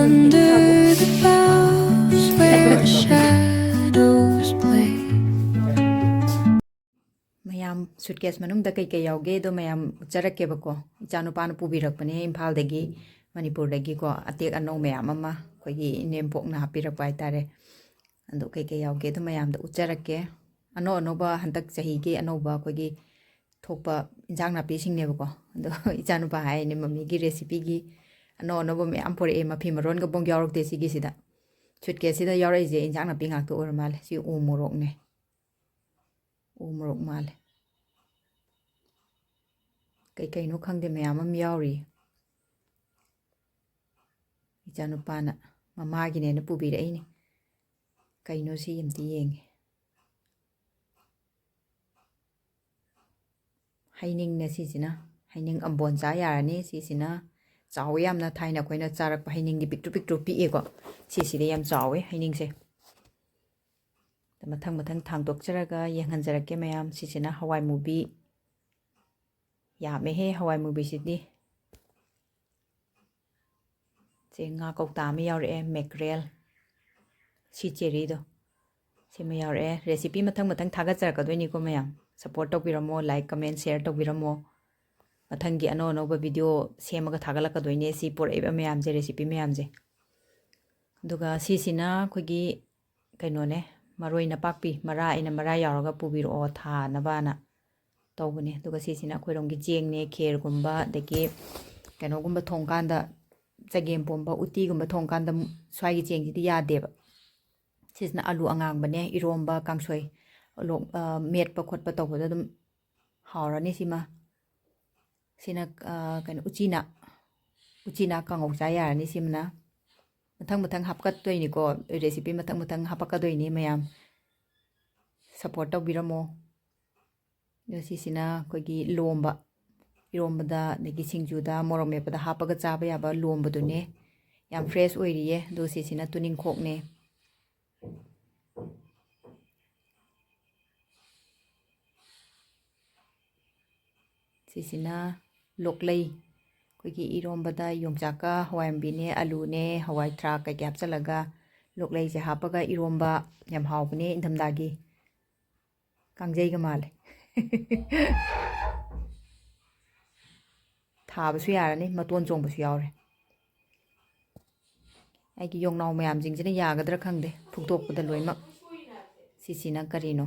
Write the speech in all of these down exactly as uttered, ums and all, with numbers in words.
Under the clouds where shadows play. ꯃꯌꯥꯝ, suitcase ꯃꯅꯨꯡꯗ ꯀꯩꯀꯩ ꯌꯥꯎꯒꯦꯗꯣ ꯃꯌꯥꯝ ꯎꯠꯆꯔꯛꯀꯦꯕꯀꯣ꯫ ꯏꯆꯥꯅꯨꯄꯥꯅ ꯄꯨꯕꯤꯔꯛꯄꯅꯦ ꯏꯝꯐꯥꯜꯗꯒꯤ, ꯃꯅꯤꯄꯨꯔꯗꯒꯤꯀꯣ, ꯑꯇꯦꯛ ꯑꯅꯧ ꯃꯌꯥꯝ ꯑꯃ ꯑꯩꯈꯣꯏꯒꯤ ꯏꯅꯦꯝꯄꯣꯛꯅ ꯍꯥꯞꯄꯤꯔꯛꯄ ꯍꯥꯏꯇꯥꯔꯦ꯫ ꯑꯗꯣ ꯀꯩꯀꯩ ꯌꯥꯎꯒꯦꯗꯣ ꯃꯌꯥꯝꯗ ꯎꯠꯆꯔꯛꯀꯦ꯫ ꯑꯅꯧ ꯑꯅꯧꯕ, ꯍꯟꯗꯛ ꯆꯍꯤꯒꯤ ꯑꯅꯧꯕ ꯑꯩꯈꯣꯏꯒꯤ ꯊꯣꯛꯄ ꯏꯟꯖꯥꯡ ꯅꯥꯄꯤꯁꯤꯡꯅꯦꯕꯀꯣ꯫ ꯑꯗꯣ ꯏꯆꯥꯅꯨꯄꯥ ꯍꯥꯏꯅꯦ, ꯃꯃꯤꯒꯤ ꯔꯦꯁꯤꯄꯤꯒꯤ ꯑꯅꯧ ꯑꯅꯧꯕ ꯃꯌꯥꯝ ꯄꯨꯔꯛꯑꯦ, ꯃꯐꯤ ꯃꯔꯣꯟꯒ ꯕꯣꯡ ꯌꯥꯎꯔꯛꯇꯦ ꯁꯤꯒꯤꯁꯤꯗ꯫ ꯁꯨꯠꯀꯦꯁꯁꯤꯗ ꯌꯥꯎꯔꯛꯏꯁꯦ ꯏꯟꯖꯥꯡ ꯅꯥꯄꯤ ꯉꯥꯛꯇ ꯑꯣꯏꯔ ꯃꯥꯜꯂꯦ꯫ ꯁꯤ ꯎ ꯃꯣꯔꯣꯛꯅꯦ, ꯎ ꯃꯣꯔꯣꯛ ꯃꯥꯜꯂꯦ꯫ ꯀꯩꯀꯩꯅꯣ ꯈꯪꯗꯦ, ꯃꯌꯥꯝ ꯑꯃ ꯌꯥꯎꯔꯤ꯫ ꯏꯆꯥꯅꯨꯄꯥꯅ ꯃꯃꯥꯒꯤꯅꯦꯅ ꯄꯨꯕꯤꯔꯛꯏꯅꯦ꯫ ꯀꯩꯅꯣ ꯁꯤ ꯑꯝꯇ ꯌꯦꯡꯒꯦ꯫ ꯍꯩꯅꯤꯡꯅꯦ ꯁꯤꯁꯤꯅ, ꯍꯩꯅꯤꯡ ꯑꯝꯕꯣꯟ ꯆꯥ ꯌꯥꯔꯅꯤ꯫ ꯁꯤꯁꯤꯅ ꯆꯥꯎꯋꯤ ꯌꯥꯝꯅ, ꯊꯥꯏꯅ ꯑꯩꯈꯣꯏꯅ ꯆꯥꯔꯛꯄ ꯍꯩꯅꯤꯡꯗꯤ ꯄꯤꯛꯇ꯭ꯔꯨ ꯄꯤꯛꯇ꯭ꯔꯨ ꯄꯤꯛꯑꯦꯀꯣ꯫ ꯁꯤꯁꯤꯗꯤ ꯌꯥꯝ ꯆꯥꯎꯋꯦ ꯍꯩꯅꯤꯡꯁꯦ꯫ ꯃꯊꯪ ꯃꯊꯪ ꯊꯥꯡꯗꯣꯛꯆꯔꯒ ꯌꯦꯡꯍꯟꯖꯔꯛꯀꯦ ꯃꯌꯥꯝ꯫ ꯁꯤꯁꯤꯅ ꯍꯋꯥꯏ ꯃꯨꯕꯤ, ꯌꯥꯝꯃꯦꯍꯦ ꯍꯋꯥꯏ ꯃꯨꯕꯤꯁꯤꯗꯤ꯫ ꯁꯦ, ꯉꯥ ꯀꯧꯇꯥ ꯑꯃ ꯌꯥꯎꯔꯛꯑꯦ, ꯃꯦꯀ꯭ꯔꯦꯜ, ꯁꯤ ꯆꯦꯔꯤꯗꯣ, ꯁꯤꯃ ꯌꯥꯎꯔꯛꯑꯦ꯫ ꯔꯦꯁꯤꯄꯤ ꯃꯊꯪ ꯃꯊꯪ ꯊꯥꯒꯠꯆꯔꯛꯀꯗꯣꯏꯅꯤꯀꯣ ꯃꯌꯥꯝ, ꯁꯞꯄꯣꯔꯠ ꯇꯧꯕꯤꯔꯝꯃꯣ, ꯂꯥꯏꯛ, ꯀꯃꯦꯟ, ꯁꯤꯌꯔ ꯇꯧꯕꯤꯔꯝꯃꯣ꯫ ꯃꯊꯪꯒꯤ ꯑꯅꯧ ꯑꯅꯧꯕ ꯚꯤꯗꯤꯑꯣ ꯁꯦꯝꯃꯒ ꯊꯥꯒꯠꯂꯛꯀꯗꯣꯏꯅꯦ ꯁꯤ ꯄꯨꯔꯛꯏꯕ ꯃꯌꯥꯝꯁꯦ, ꯔꯦꯁꯤꯄꯤ ꯃꯌꯥꯝꯁꯦ꯫ ꯑꯗꯨꯒ ꯁꯤꯁꯤꯅ ꯑꯩꯈꯣꯏꯒꯤ ꯀꯩꯅꯣꯅꯦ, ꯃꯔꯣꯏ ꯅꯄꯥꯛꯄꯤ, ꯃꯔꯥ, ꯑꯩꯅ ꯃꯔꯥ ꯌꯥꯎꯔꯒ ꯄꯨꯕꯤꯔꯛꯑꯣ ꯊꯥꯅꯕꯅ ꯇꯧꯕꯅꯦ꯫ ꯑꯗꯨꯒ ꯁꯤꯁꯤꯅ ꯑꯩꯈꯣꯏꯔꯣꯝꯒꯤ ꯆꯦꯡꯅꯦ, ꯈꯦꯔꯒꯨꯝꯕ, ꯑꯗꯒꯤ ꯀꯩꯅꯣꯒꯨꯝꯕ ꯊꯣꯡꯀꯥꯟꯗ, ꯆꯒꯦꯝ ꯄꯣꯝꯕ, ꯎꯇꯤꯒꯨꯝꯕ ꯊꯣꯡꯀꯥꯟꯗ ꯁ꯭ꯋꯥꯏꯒꯤ ꯆꯦꯡꯁꯤꯗꯤ ꯌꯥꯗꯦꯕ꯫ ꯁꯤꯁꯤꯅ ꯑꯂꯨ ꯑꯉꯥꯡꯕꯅꯦ, ꯏꯔꯣꯝꯕ, ꯀꯥꯡꯁꯣꯏ, ꯂꯣꯛ-, ꯑ, ꯃꯦꯠꯄ ꯈꯣꯠꯄ ꯇꯧꯕꯗ ꯑꯗꯨꯝ ꯍꯥꯎꯔꯅꯤ ꯁꯤꯃ꯫ ꯁꯤꯅ, ꯑ, ꯀꯩꯅꯣ, ꯎꯆꯤꯅꯥ, ꯎꯆꯤꯅꯥ ꯀꯥꯡꯉꯧ ꯆꯥ ꯌꯥꯔꯅꯤ ꯁꯤꯃꯅ꯫ ꯃꯊꯪ ꯃꯊꯪ ꯍꯥꯞꯀꯠꯇꯣꯏꯅꯤꯀꯣ, ꯔꯦꯁꯤꯄꯤ ꯃꯊꯪ ꯃꯊꯪ ꯍꯥꯄꯛꯀꯗꯣꯏꯅꯤ ꯃꯌꯥꯝ꯫ ꯁꯞꯄꯣꯔꯠ ꯇꯧꯕꯤꯔꯝꯃꯣ꯫ ꯑꯗꯣ ꯁꯤꯁꯤꯅ ꯑꯩꯈꯣꯏꯒꯤ ꯂꯣꯝꯕ, ꯏꯔꯣꯝꯕꯗ ꯑꯗꯒꯤ ꯁꯤꯡꯖꯨꯗ, ꯃꯣꯔꯣꯛ ꯃꯦꯠꯄꯗ ꯍꯥꯞꯄꯒ ꯆꯥꯕ ꯌꯥꯕ ꯂꯣꯝꯕꯗꯨꯅꯦ꯫ ꯌꯥꯝ ꯐ꯭ꯔꯦꯁ ꯑꯣꯏꯔꯤꯌꯦ꯫ ꯑꯗꯣ ꯁꯤꯁꯤꯅ ꯇꯨꯅꯤꯡꯈꯣꯛꯅꯦ꯫ ꯁꯤꯁꯤꯅ ꯂꯣꯛꯂꯩ, ꯑꯩꯈꯣꯏꯒꯤ ꯏꯔꯣꯝꯕꯗ ꯌꯣꯡꯆꯥꯛꯀ ꯍꯋꯥꯏꯃꯨꯕꯤꯅꯦ, ꯑꯂꯨꯅꯦ, ꯍꯋꯥꯏ ꯊ꯭ꯔꯥꯛ ꯀꯩꯀꯩ ꯍꯥꯞꯆꯤꯜꯂꯒ ꯂꯣꯛꯂꯩꯁꯦ ꯍꯥꯞꯄꯒ ꯏꯔꯣꯝꯕ ꯌꯥꯝ ꯍꯥꯎꯕꯅꯦ ꯏꯪꯊꯝꯊꯥꯒꯤ꯫ ꯀꯥꯡꯖꯩꯒ ꯃꯥꯜꯂꯦ꯫ ꯊꯥꯕꯁꯨ ꯌꯥꯔꯅꯤ, ꯃꯇꯣꯟ ꯆꯣꯡꯕꯁꯨ ꯌꯥꯎꯔꯦ꯫ ꯑꯩꯒꯤ ꯌꯣꯡꯅꯥꯎ ꯃꯌꯥꯝꯁꯤꯡꯁꯤꯅ ꯌꯥꯒꯗ꯭ꯔꯥ ꯈꯪꯗꯦ, ꯐꯨꯛꯇꯣꯛꯄꯗ ꯂꯣꯏꯅꯃꯛ꯫ ꯁꯤꯁꯤꯅ ꯀꯔꯤꯅꯣ?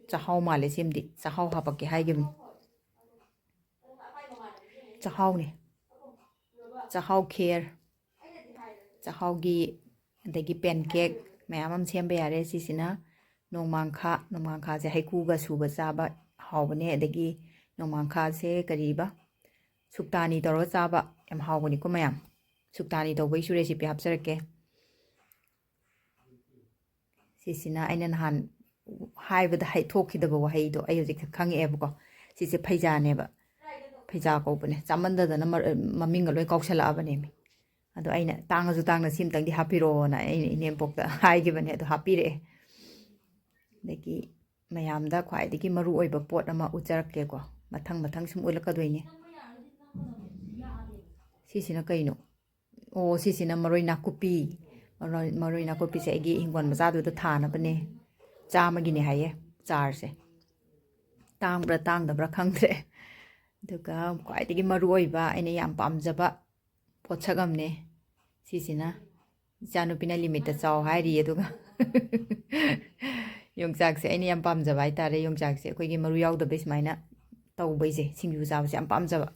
ꯆꯥꯛꯍꯥꯎ ꯃꯥꯜꯂꯦ ꯁꯤꯃꯗꯤ, ꯆꯥꯛꯍꯥꯎ ꯍꯥꯞꯄꯛꯀꯦ ꯍꯥꯏꯈꯤꯕꯅꯤ꯫ ꯆꯥꯛꯍꯥꯎꯅꯦ꯫ ꯆꯥꯛꯍꯥꯎ ꯈꯦꯔ, ꯆꯥꯛꯍꯥꯎꯒꯤ, ꯑꯗꯒꯤ ꯄꯦꯟꯀꯦꯛ ꯃꯌꯥꯝ ꯑꯃ ꯁꯦꯝꯕ ꯌꯥꯔꯦ꯫ ꯁꯤꯁꯤꯅ ꯅꯣꯡꯃꯥꯡꯈꯥ, ꯅꯣꯡꯃꯥꯡꯈꯥꯁꯦ ꯍꯩꯀ꯭ꯔꯨꯒ ꯁꯨꯕ ꯆꯥꯕ ꯍꯥꯎꯕꯅꯦ꯫ ꯑꯗꯒꯤ ꯅꯣꯡꯃꯥꯡꯈꯥꯁꯦ ꯀꯔꯤꯕ, ꯁꯨꯛꯇꯥꯅꯤ ꯇꯧꯔꯒ ꯆꯥꯕ ꯌꯥꯝ ꯍꯥꯎꯕꯅꯤꯀꯣ ꯃꯌꯥꯝ꯫ ꯁꯨꯛꯇꯥꯅꯤ ꯇꯧꯕꯒꯤꯁꯨ recipe ꯍꯥꯞꯆꯔꯛꯀꯦ꯫ ꯁꯤꯁꯤꯅ ꯑꯩꯅ ꯅꯍꯥꯟ ꯍꯥꯏꯕꯗ ꯍꯩ-, ꯊꯣꯛꯈꯤꯗꯕ ꯋꯥꯍꯩꯗꯣ ꯑꯩ ꯍꯧꯖꯤꯛꯇ ꯈꯪꯉꯛꯑꯦꯕꯀꯣ꯫ ꯁꯤꯁꯦ ꯐꯩꯖꯥꯅꯦꯕ, ꯐꯩꯖꯥ ꯀꯧꯕꯅꯦ꯫ ꯆꯥꯃꯟꯗꯗꯅ ꯃꯔ-, ꯃꯃꯤꯡꯒ ꯂꯣꯏ ꯀꯥꯎꯁꯜꯂꯛꯑꯕꯅꯦꯃꯤ꯫ ꯑꯗꯣ ꯑꯩꯅ, "ꯇꯥꯡꯉꯁꯨ ꯇꯥꯡꯅ ꯁꯤ ꯑꯝꯇꯪꯗꯤ ꯍꯥꯞꯄꯤꯔꯛꯑꯣꯅ" ꯑꯩꯅ ꯏꯅꯦꯝꯄꯣꯛꯇ ꯍꯥꯏꯈꯤꯕꯅꯦ꯫ ꯑꯗꯣ ꯍꯥꯞꯄꯤꯔꯛꯑꯦ꯫ ꯑꯗꯒꯤ ꯃꯌꯥꯝꯗ ꯈ꯭ꯋꯥꯏꯗꯒꯤ ꯃꯔꯨ ꯑꯣꯏꯕ ꯄꯣꯠ ꯑꯃ ꯎꯠꯆꯔꯛꯀꯦꯀꯣ꯫ ꯃꯊꯪ ꯃꯊꯪ ꯁꯨꯝ ꯎꯠꯂꯛꯀꯗꯣꯏꯅꯦ꯫ ꯁꯤꯁꯤꯅ ꯀꯩꯅꯣ? ꯑꯣ, ꯁꯤꯁꯤꯅ ꯃꯔꯣꯏ ꯅꯥꯀꯨꯞꯄꯤ꯫ ꯃꯔꯣꯏ, ꯃꯔꯣꯏ ꯅꯥꯀꯨꯞꯄꯤꯁꯦ ꯑꯩꯒꯤ ꯍꯤꯡꯒꯣꯜ ꯃꯆꯥꯗꯨꯗ ꯊꯥꯅꯕꯅꯦ꯫ ꯆꯥꯝꯃꯒꯤꯅꯦ ꯍꯥꯏꯌꯦ ꯆꯥꯔꯁꯦ꯫ ꯇꯥꯡꯕ꯭ꯔꯥ ꯇꯥꯡꯗꯕ꯭ꯔꯥ ꯈꯪꯗ꯭ꯔꯦ꯫ ꯑꯗꯨꯒ ꯈ꯭ꯋꯥꯏꯗꯒꯤ ꯃꯔꯨ ꯑꯣꯏꯕ, ꯑꯩꯅ ꯌꯥꯝ ꯄꯥꯝꯖꯕ ꯄꯣꯠꯁꯛ ꯑꯃꯅꯦ ꯁꯤꯁꯤꯅ꯫ ꯏꯆꯥꯅꯨꯄꯤꯅ limitꯇ ꯆꯥꯎ ꯍꯥꯏꯔꯤ꯫ ꯑꯗꯨꯒ ꯌꯣꯡꯆꯥꯛꯁꯦ ꯑꯩꯅ ꯌꯥꯝ ꯄꯥꯝꯖꯕ ꯍꯥꯏꯇꯥꯔꯦ꯫ ꯌꯣꯡꯆꯥꯛꯁꯦ ꯑꯩꯈꯣꯏꯒꯤ ꯃꯔꯨ ꯌꯥꯎꯗꯕꯩ ꯁꯨꯃꯥꯏꯅ ꯇꯧꯕꯩꯁꯦ, ꯁꯤꯡꯖꯨ ꯆꯥꯕꯁꯦ ꯌꯥꯝ ꯄꯥꯝꯖꯕ꯫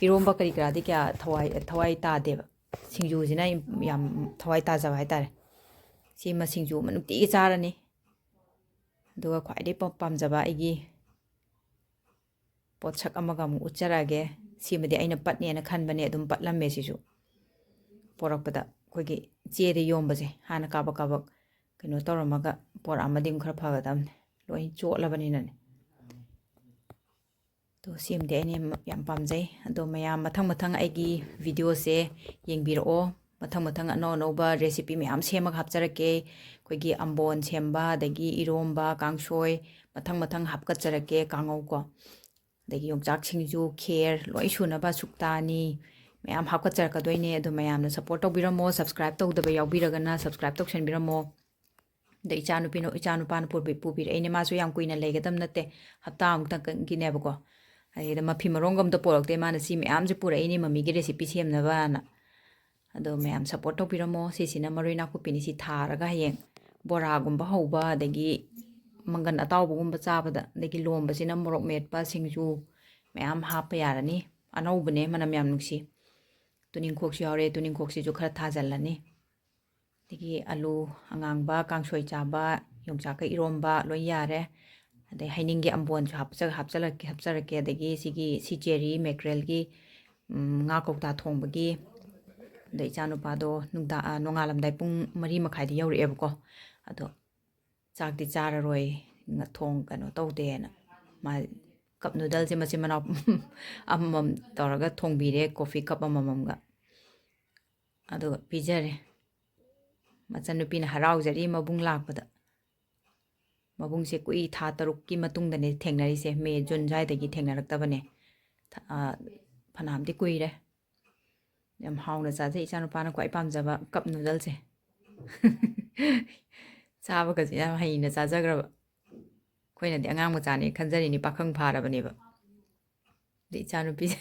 ꯏꯔꯣꯝꯕ ꯀꯔꯤ ꯀꯔꯥꯗꯤ ꯀꯌꯥ ꯊꯋꯥꯏ, ꯊꯋꯥꯏ ꯇꯥꯗꯦꯕ꯫ ꯁꯤꯡꯖꯨꯁꯤꯅ ꯌꯥꯝ ꯊꯋꯥꯏ ꯇꯥꯖꯕ ꯍꯥꯏꯇꯥꯔꯦ꯫ ꯁꯤꯃ ꯁꯤꯡꯖꯨ ꯑꯃ ꯅꯨꯡꯇꯤꯒꯤ ꯆꯥꯔꯅꯤ꯫ ꯑꯗꯨꯒ ꯈ꯭ꯋꯥꯏꯗꯒꯤ ꯄꯥꯝ-, ꯄꯥꯝꯖꯕ ꯑꯩꯒꯤ ꯄꯣꯠꯁꯛ ꯑꯃꯒ ꯑꯃꯨꯛ ꯎꯠꯆꯔꯛꯑꯒꯦ꯫ ꯁꯤꯃꯗꯤ ꯑꯩꯅ ꯄꯠꯅꯦꯅ ꯈꯟꯕꯅꯦ, ꯑꯗꯨꯝ ꯄꯠꯂꯝꯃꯦ ꯁꯤꯁꯨ꯫ ꯄꯣꯔꯛꯄꯗ ꯑꯩꯈꯣꯏꯒꯤ ꯆꯦꯗ ꯌꯣꯝꯕꯁꯦ ꯍꯥꯟꯅ ꯀꯥꯕꯛ ꯀꯥꯕꯛ ꯀꯩꯅꯣ ꯇꯧꯔꯝꯃꯒ ꯄꯣꯔꯛꯑꯝꯃꯗꯤ ꯑꯃꯨꯛ ꯈꯔ ꯐꯒꯗꯕꯅꯦ, ꯂꯣꯏ ꯆꯣꯠꯂꯕꯅꯤꯅꯅꯦ꯫ ꯑꯗꯣ ꯁꯤꯃꯗꯤ ꯑꯩꯅ ꯌꯥꯝ, ꯌꯥꯝ ꯄꯥꯝꯖꯩ꯫ ꯑꯗꯣ ꯃꯌꯥꯝ ꯃꯊꯪ ꯃꯊꯪ ꯑꯩꯒꯤ videoꯁꯦ ꯌꯦꯡꯕꯤꯔꯛꯑꯣ꯫ ꯃꯊꯪ ꯃꯊꯪ ꯑꯅꯧ ꯑꯅꯧꯕ recipe ꯃꯌꯥꯝ ꯁꯦꯝꯃꯒ ꯍꯥꯞꯆꯔꯛꯀꯦ꯫ ꯑꯩꯈꯣꯏꯒꯤ ꯑꯝꯕꯣꯟ ꯁꯦꯝꯕ, ꯑꯗꯒꯤ ꯏꯔꯣꯝꯕ, ꯀꯥꯡꯁꯣꯏ, ꯃꯊꯪ ꯃꯊꯪ ꯍꯥꯞꯀꯠꯆꯔꯛꯀꯦ, ꯀꯥꯡꯉꯧ ꯀꯣ꯫ ꯑꯗꯒꯤ ꯌꯣꯡꯆꯥꯛ ꯁꯤꯡꯖꯨ, ꯈꯦꯔ, ꯂꯣꯏ ꯁꯨꯅꯕ ꯁꯨꯛꯇꯥꯅꯤ ꯃꯌꯥꯝ ꯍꯥꯞꯀꯠꯆꯔꯛꯀꯗꯣꯏꯅꯦ꯫ ꯑꯗꯣ ꯃꯌꯥꯝꯅ support ꯇꯧꯕꯤꯔꯝꯃꯣ, subscribe ꯇꯧꯗꯕ ꯌꯥꯎꯕꯤꯔꯒꯅ subscribe ꯇꯧꯁꯟꯕꯤꯔꯝꯃꯣ꯫ ꯑꯗ ꯏꯆꯥꯅꯨꯄꯤꯅ, ꯏꯆꯥꯅꯨꯄꯥꯅ ꯄꯨꯕꯤ-, ꯄꯨꯕꯤꯔꯛꯏꯅꯦ꯫ ꯃꯥꯁꯨ ꯌꯥꯝ ꯀꯨꯏꯅ ꯂꯩꯒꯗꯕ ꯅꯠꯇꯦ, ꯍꯞꯇꯥ ꯑꯃꯨꯛꯇꯪꯒꯤꯅꯦꯕꯀꯣ꯫ ꯑꯗꯩꯗ ꯃꯐꯤ ꯃꯔꯣꯟꯒ ꯑꯝꯇ ꯄꯣꯔꯛꯇꯦ, ꯃꯥꯅ ꯁꯤ ꯃꯌꯥꯝꯁꯦ ꯄꯨꯔꯛꯏꯅꯦ ꯃꯃꯤꯒꯤ recipe ꯁꯦꯝꯅꯕꯅ꯫ ꯑꯗꯣ ꯃꯌꯥꯝ support ꯇꯧꯕꯤꯔꯝꯃꯣ꯫ ꯁꯤꯁꯤꯅ ꯃꯔꯣꯏ ꯅꯥꯀꯨꯞꯄꯤꯅꯤ, ꯁꯤ ꯊꯥꯔꯒ ꯍꯌꯦꯡ ꯕꯣꯔꯥꯒꯨꯝꯕ ꯍꯧꯕ, ꯑꯗꯒꯤ ꯃꯪꯒꯟ ꯑꯇꯥꯎꯕꯒꯨꯝꯕ ꯆꯥꯕꯗ, ꯑꯗꯒꯤ ꯂꯣꯝꯕꯁꯤꯅ ꯃꯣꯔꯣꯛ ꯃꯦꯠꯄ, ꯁꯤꯡꯖꯨ ꯃꯌꯥꯝ ꯍꯥꯞꯄ ꯌꯥꯔꯅꯤ꯫ ꯑꯅꯧꯕꯅꯦ, ꯃꯅꯝ ꯌꯥꯝ ꯅꯨꯡꯁꯤ꯫ ꯇꯨꯅꯤꯡꯈꯣꯛꯁꯨ ꯌꯥꯎꯔꯦ, ꯇꯨꯅꯤꯡꯈꯣꯛꯁꯤꯁꯨ ꯈꯔ ꯊꯥꯖꯤꯜꯂꯅꯤ꯫ ꯑꯗꯒꯤ ꯑꯂꯨ ꯑꯉꯥꯡꯕ, ꯀꯥꯡꯁꯣꯏ ꯆꯥꯕ, ꯌꯣꯡꯆꯥꯛꯀ ꯏꯔꯣꯝꯕ ꯂꯣꯏ ꯌꯥꯔꯦ꯫ ꯑꯗꯩ ꯍꯩꯅꯤꯡꯒꯤ ꯑꯝꯕꯣꯟꯁꯨ ꯍꯥꯞꯆ-, ꯍꯥꯞꯆꯜꯂꯛꯀꯦ, ꯍꯥꯞꯆꯔꯛꯀꯦ꯫ ꯑꯗꯒꯤ ꯁꯤꯒꯤ ꯁꯤ cherry mackerelꯒꯤ, ꯎꯝ, ꯉꯥ ꯀꯧꯇꯥ ꯊꯣꯡꯕꯒꯤ꯫ ꯑꯗꯣ ꯏꯆꯥꯅꯨꯄꯥꯗꯣ ꯅꯨꯡꯗꯥꯡ, ꯑ, ꯅꯣꯡꯉꯥꯜꯂꯝꯗꯥꯏ ꯄꯨꯡ ꯃꯔꯤ ꯃꯈꯥꯏꯗ ꯌꯧꯔꯛꯑꯦꯕꯀꯣ꯫ ꯑꯗꯣ ꯆꯥꯛꯇꯤ ꯆꯥꯔꯔꯣꯏ, ꯉ-, ꯊꯣꯡ ꯀꯩꯅꯣ ꯇꯧꯗꯦꯅ꯫ ꯃꯥ cup noodleꯁꯦ ꯃꯆꯤꯟ ꯃꯅꯥꯎ ꯑꯃꯃꯝ ꯇꯧꯔꯒ ꯊꯣꯡꯕꯤꯔꯦ, coffee cup ꯑꯃꯃꯝꯒ꯫ ꯑꯗꯨꯒ ꯄꯤꯖꯔꯦ꯫ ꯃꯆꯟꯅꯨꯄꯤꯅ ꯍꯔꯥꯎꯖꯔꯤ ꯃꯕꯨꯡ ꯂꯥꯛꯄꯗ꯫ ꯃꯕꯨꯡꯁꯦ ꯀꯨꯏ, ꯊꯥ ꯇꯔꯨꯛꯀꯤ ꯃꯇꯨꯡꯗꯅꯦ ꯊꯦꯡꯅꯔꯤꯁꯦ, May, June ꯁ꯭ꯋꯥꯏꯗꯒꯤ ꯊꯦꯡꯅꯔꯛꯇꯕꯅꯦ꯫ ꯊ-, ꯑ, ꯐꯅꯌꯥꯝꯗꯤ ꯀꯨꯏꯔꯦ꯫ ꯌꯥꯝ ꯍꯥꯎꯅ ꯆꯥꯖꯩ, ꯏꯆꯥꯅꯨꯄꯥꯅ ꯈ꯭ꯋꯥꯏ ꯄꯥꯝꯖꯕ cup noodleꯁꯦ꯫ ꯆꯥꯕꯒꯁꯦ ꯌꯥꯝ ꯍꯩꯅ ꯆꯥꯖꯈ꯭ꯔꯕ꯫ ꯑꯩꯈꯣꯏꯅꯗꯤ ꯑꯉꯥꯡ ꯃꯆꯥꯅꯦ ꯈꯟꯖꯔꯤꯅꯤ, ꯄꯥꯈꯪ ꯐꯥꯔꯕꯅꯦꯕ꯫ ꯑꯗꯩ ꯏꯆꯥꯅꯨꯄꯤꯁꯦ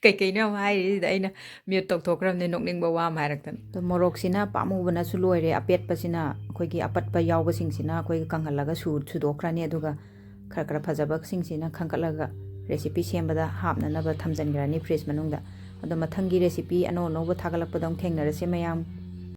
ꯀꯩꯀꯩꯅꯣ ꯌꯥꯝ ꯍꯥꯏꯔꯤꯁꯤꯗ ꯑꯩꯅ mute ꯇꯧꯊꯣꯛꯈ꯭ꯔꯕꯅꯦ, ꯅꯣꯛꯅꯤꯡꯕ ꯋꯥ ꯑꯃ ꯍꯥꯏꯔꯛꯇꯅ꯫ ꯑꯗꯣ ꯃꯣꯔꯣꯛꯁꯤꯅ ꯄꯥꯝꯃꯨꯕꯅꯁꯨ ꯂꯣꯏꯔꯦ, ꯑꯄꯦꯠꯄꯁꯤꯅ ꯑꯩꯈꯣꯏꯒꯤ ꯑꯄꯠꯄ ꯌꯥꯎꯕꯁꯤꯡꯁꯤꯅ ꯑꯩꯈꯣꯏꯒꯤ ꯀꯪꯍꯜꯂꯒ ꯁꯨ-, ꯁꯨꯗꯣꯛꯈ꯭ꯔꯅꯤ, ꯑꯗꯨꯒ ꯈꯔ ꯈꯔ ꯐꯖꯕꯁꯤꯡꯁꯤꯅ ꯈꯟꯒꯠꯂꯒ recipe ꯁꯦꯝꯕꯗ ꯍꯥꯞꯅꯅꯕ ꯊꯝꯖꯤꯟꯈ꯭ꯔꯅꯤ fridge ꯃꯅꯨꯡꯗ꯫ ꯑꯗꯣ ꯃꯊꯪꯒꯤ recipe ꯑꯅꯧ ꯑꯅꯧꯕ ꯊꯥꯒꯠꯂꯛꯄꯗ ꯑꯃꯨꯛ ꯊꯦꯡꯅꯔꯁꯦ ꯃꯌꯥꯝ꯫